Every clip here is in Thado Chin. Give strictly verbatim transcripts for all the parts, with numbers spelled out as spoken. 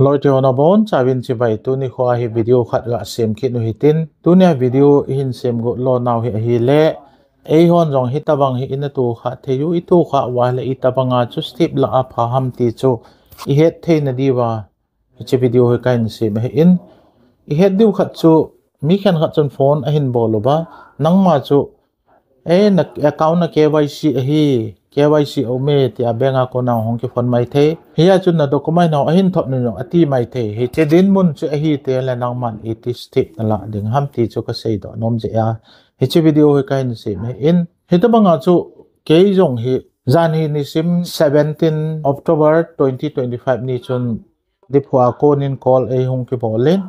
Loi te ho nabonchauvin chibai. Tuni kho a hi video khat gasem kit u hitin, tunia video ihin sem got lou nau hi ahile, eihon jong hitabang hi ina toh kha thei u, itoh kha uva le itabanga chu step la apha ham ti chu ihet theina diuva hiche video hi kahin sem ahin. Ihet diu khat chu, mi khenkhat chun phone ahin bol uva, nangma chu, e, na account na K Y C ahi, K Y C aume tia bank a kona hung kiphone mai thei. Hia chun na document ho ahin thot un jong ati mai thei. Hiche dinmun chu ahi teng le nangman iti step nala ding ham ti chu kasei doh nom jeh a hiche video hi kahin sem ahin. Hitabanga chu kei jong hi, jan hi nisim seventeen October twenty twenty-five ni chun Diphu a konin call eihung kibol in,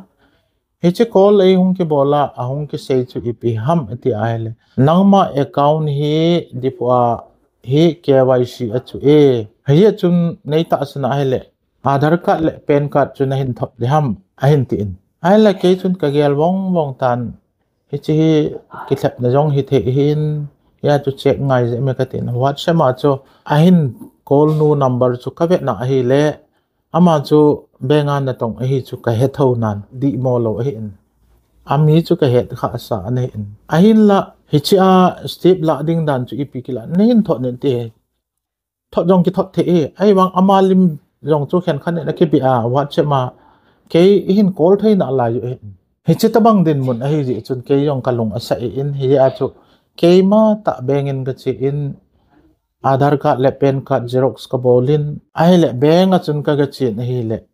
hiche call eihung kibol a, ahung kisei chu ipi ham ati ahile, nangma account hi Diphu a hi K Y C achu e. Hijeh chun nei tahsan ahile Aadhaar card le PAN card chu nahin thot ding ham ahin tin. Ahile kei chun kagel vong vong tan, hiche hi kilhepna jong hithei ahin, hia chu check ngai jeh me katin, WhatsApp a chu ahin call nu number chu kavet na ahile, ama chu bank a natong ahi chu kahe thou nan, dihmo lou ahin, ami chu kahet khah sa ana hin. Ahinla hiche a step la ding dan chu ipi kila, nahin thot in ti, thot jong kithot thei e. Ahivang ama lim jong chu khenkhat in akibeh a, WhatsApp a kei ihin call thei nalai u ahin. Hiche tabang dinmun ahijeh chun kei jong kalung asah in, hijeh a chu keima tah bank in kache in, Aadhaar card le PAN card xerox kabol in, ahile bank a chun kagache in ahile,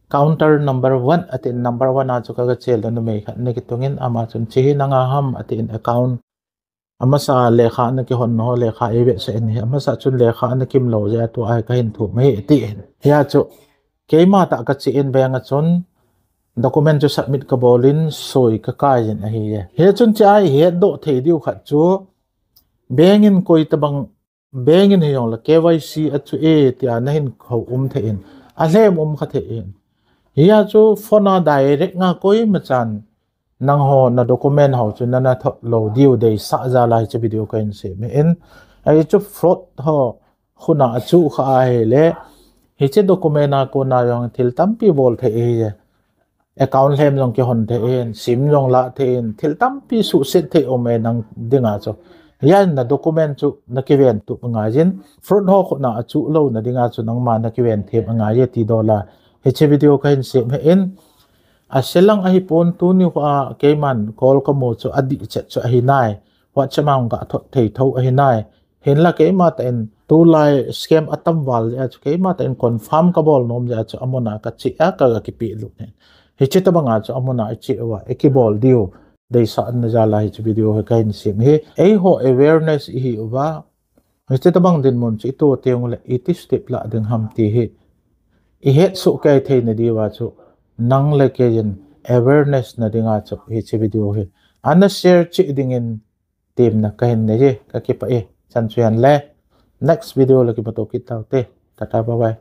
counter number one atin, number one a chu kagache le numei khat ana kitungin, ama chun, hiche hi nanga ham atin, account amasa lekha ana kihon ho lekha eivetsah in ahi, amasa chun lekha ana kim lou jeh a tua hi kahin thum ahi atin. Hia chu keima tah kache in bank a chun document chu submit kabol in soi kakai jin ahiye. Hia chun hiche a ihet doh thei diu khat chu, bank in koi tabang, bank in hijongle K Y C achu e tia nahin hou um thei in, alhem um kha thei in. Hia chu phone a direct nga koimachan nangho na document ho chu nana thot lou diu deisah jal a hiche video kahin sem ahin. Ahi chu fraud ho khut a achuh kha ahile, hiche document a kona jong thil tampi bol thei ahiye. Account lhem jong kihon thei in, sim jong la thei in, thil tampi suhset thei um e nang dinga chu. Hia na document chu nakiven tup angaiyin, fraud ho khut a achuh louna dinga chu nangma nakiven them angaiye ti dola hiche video kahin sem ahin. Aselang ahipon, tuni kho a keiman call kamu chu adih chet chu ahi nai. WhatsApp a hung gathot thei tho ahi nai. Hinla keima tah in tulai scam atam val jeh a chu keima tah in confirm kabol nom jeh a chu amun a kache a kaga kipehlut in. Hiche tabanga chu amun a iche uva ikibol diu deisahna jal a hiche video hi kahin sem ahi. Eiho awareness ihi uva, hiche tabang dinmun chu ito teng ule iti step la ding ham ti hi ihet soh kei theina diuva chu nang le kei in awareness na dinga chu hiche video hi ana share cheh dingin temna kahin nei e, kakipah e. Chan chu hen le, next video le kimuto kit taute. Tata, bye bye.